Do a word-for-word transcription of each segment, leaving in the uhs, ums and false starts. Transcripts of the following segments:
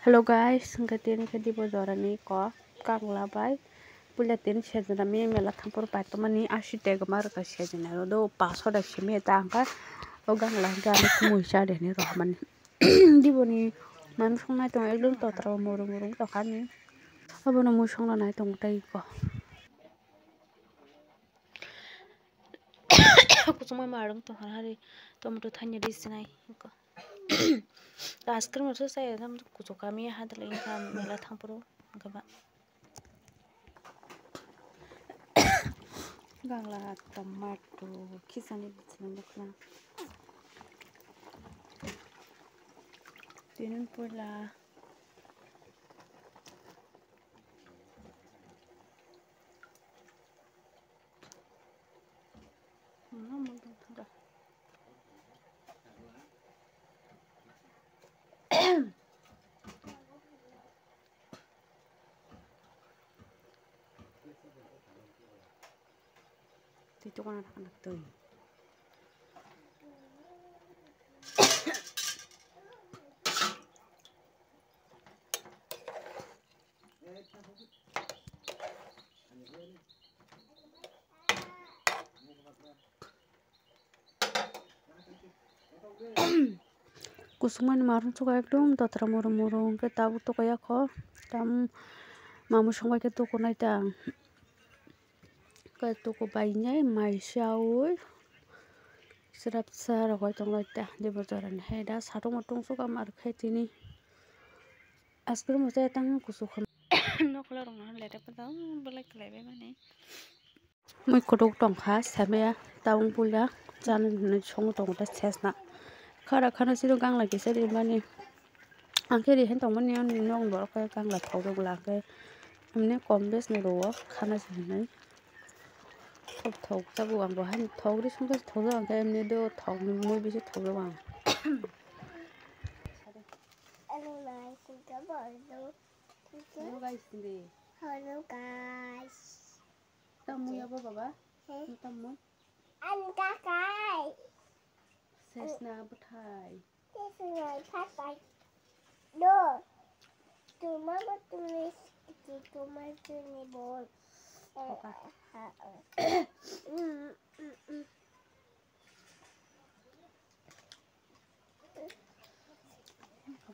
Hello guys, hwnkhe tini khe dibo jorani kok kangla bai puila tini sejna mi mela thangphuru paitokmani asi tegma rwkha sejna ro do paso da simi ta hwnkhe o gangla hwnkhe ani kumui cha de hinwi rohormani. Diboni manu songnai tongo ekdom totra muru muru wngtokha ani obono mui songna nai tongo tei kok. Kuchukma marwng tongkha hari tomato thani ri sinai. Ice cream rwsa chaya tamo kuchuk kami hadle wngkha mela thangphuru wngkha ba. Gangla tomato khisani bisingo nukha. Tini puila. Twi tukuna thangna twi. Kusukmani marung chuka ekdom totra murum murum hwnkhe tabuk tokya kho. Tam mamui songbai khe tukunai ta ang. Khe tuku bai nai mai chaui srapsa rogoi tonglai ta debor jorani hai da satung mutung chuka mar khe tini. Ice cream bo chaya tang kusuk khe. Nokla rok no lete pa belai kwlai bai mani. Mui kutuk tongkha samaya tabung puila chana hinwi songo tongo ta sesna. Khara khana siro gangla kisa rimani. Ang khe rihin tongmani ani nok borok khe gangla thokjak bwla ang khe emne kom bes ni rwo khana se hinwi. Thok thok tabuk ang bo haino thok ri songsa thokjak ang khe emne do thok ni mui bisi thokjak ang. Hello guys, hindi. Hello guys. Tamo ya baba? Tamo? Ang kakai. Sesna bwthai. Sesna bwthai. Do. Tuma ba tumi sikiti tuma tuni bol. Papa.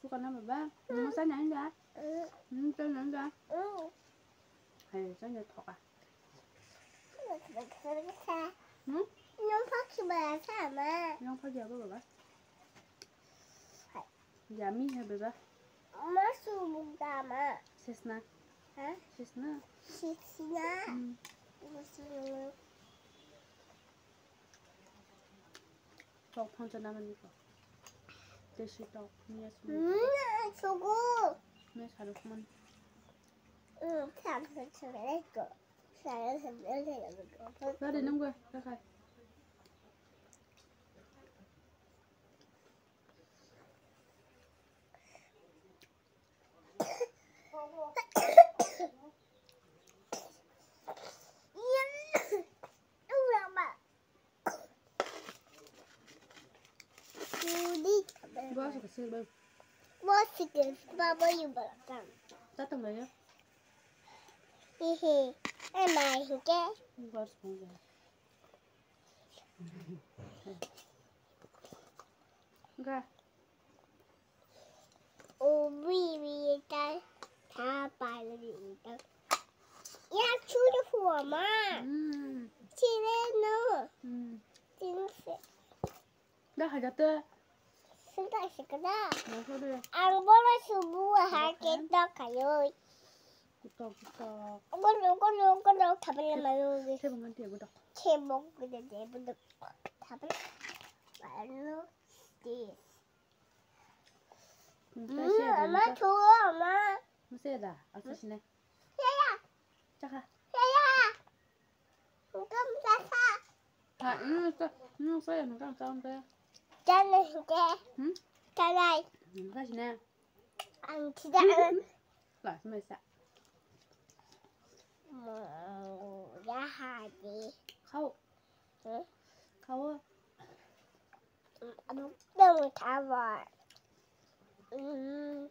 Suka na baba. Nung sa nang da. Nung sa nang da. Hai sa nang thoka. Hmm? Nung phak si ba sa ma. Nung phak ya baba. Yummy hai baba. Ma su buk da ma. Sesna. Ha? Sesna. Sesna. Hmm. Tok phang chana mani ko. Tesi tok niya sumani. Niya sugu. Niya saruk man. Hmm, sam sam sam ko. Sam sam sam sam ko. Tadi nunggu, kakai. Bos ka sir ba. Bos ka sir ba ba yu ba tam. Tatang ba ya. Hehe. Emai hike. Bos ka. Ga. Ubi bita ta pali bita. Ya churu huama. Hmm. Chire no. Hmm. Tinse. Da hajate. Senta sikada. Masuk deh. Ang bola subuh hake tak kayo. Kutok kutok. Kono kono kono tabela mayo. Sebong nanti ya budak. Sebong gede deh budak. Tabela mayo. This. Hmm, ama thuo ama. Mase da, asa sine. Yaya. Chakha. Yaya. Engkam chakha. Ha, hmm, sa, hmm, saya engkam chakha. Chana sike. Hmm? Chanai. Engkam sine. Ang tidak. Lah, semasa. Mau ya hadi. Kau. Hmm? Kau. Amo tamo tamo. Mm.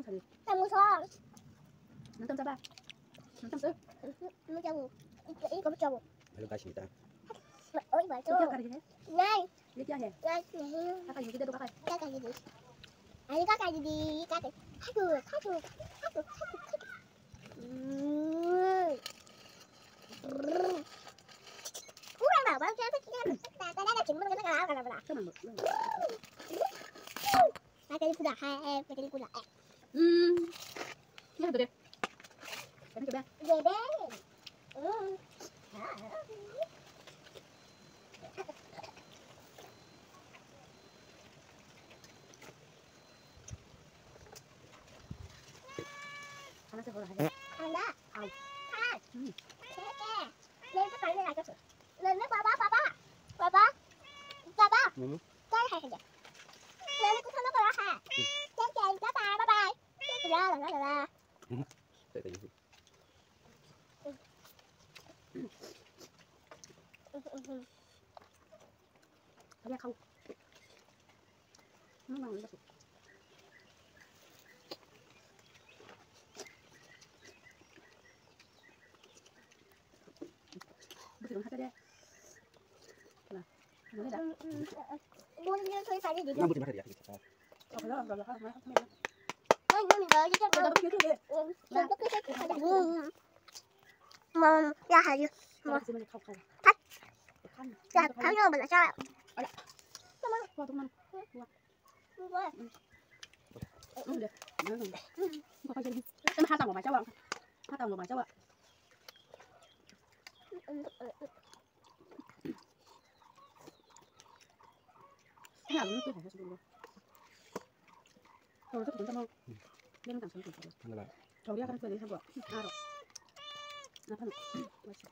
Nang sari. Tamu song. Nang tam saba. Nang tam sir. Mu jabu. Iko jabu. Hello guys, kita. Oi, baca. Itu kari hai? Nai. Ye kya hai? Nai, nahi. Kaka, ye kya hai? Kaka, ye kya hai? Ayo, kaka, ye kya hai? Kaka, kaka, kaka, kaka, kaka. Hmm. Kurang dah, bang, kita, kita, kita, kita, kita, kita, kita, kita, kita, kita. Come on, look, look. Kaka, ye kya hai? Kaka, ye kya hai? Hmm. Ini tuh deh. Ini tuh deh. Dede. Hmm. Khana se hor haja. Khana. Au. Kha. Hmm. Khe, khe. Nene to kali lagi tu. Nene baba, baba. Baba. Baba. Nene. Kali hai haja. Nene tu sama baba ha. Hmm. Khe, khe, bye bye, bye bye. Khe, khe, la, la, la, la. Hmm. Khe, khe. Kaya kau. Nang nang nang. Busi dong hata deh. Nah, boleh dah. Boleh dia kau tadi deh. Nang busi mana dia? Mom, ya hari. Mom. Ya, kau yang mana cara? Sama. Kau tu mana? Kau. Kau. Kau. Kau. Kau. Kau. Kau. Kau. Kau. Kau. Ini alun itu hanya sebelum. Kalau itu bukan sama. Dia minta sama. Kalau dia kan sudah disebut. Aro. Apa nih? Wajib.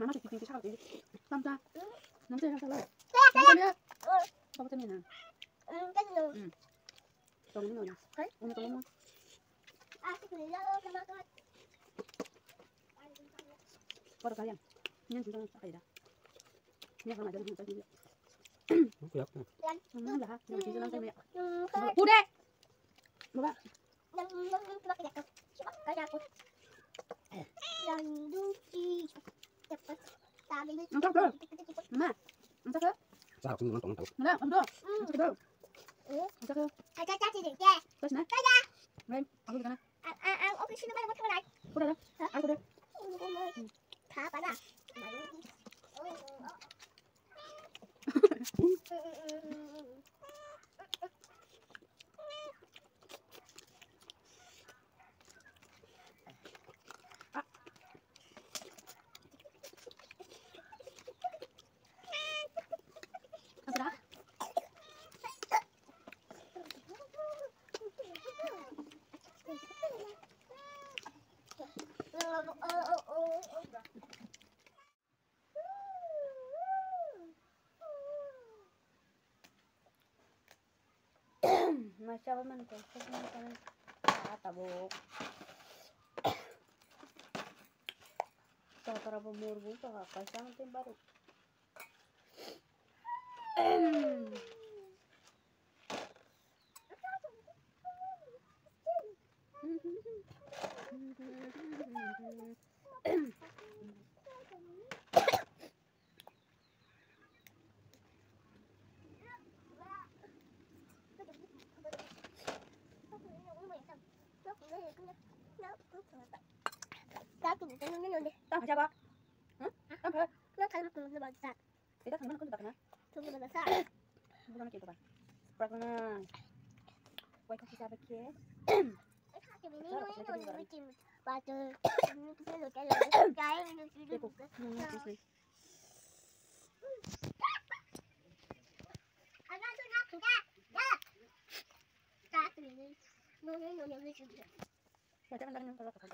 Mama tuh bikin pisah kalau ini. Tanta. Nanti yang salah. Nanti dia. Apa tuh nih? Hmm. Tong mo na. Ano tong mo? Para kaya. Yan sila sa kaya. Yan sama dyan sa kaya. Ang kuyak na. Ano lahat? Yan sila sa kaya. Pude! Baba. Ang sakit. Ma. Ang sakit. Sa ako ng tong tong. Wala, ang do. Ang sakit daw. Ang sakit. Tapos na? Ngayon, ako ka na. Pura na? Ako daw. Mai chaba mani kok kok mani kok. Ah, tabuk. Patara bo mor bo to ha kaisa ang tin baru. Tang kha ba? Hmm? Tang kha. Ita thangmani kung bakna. Thangmani sa. Bukan kita ba. Pragna. Wai kasi sabe ke. Teko. Hmm, hmm, hmm. Ya, jangan lagi nonton.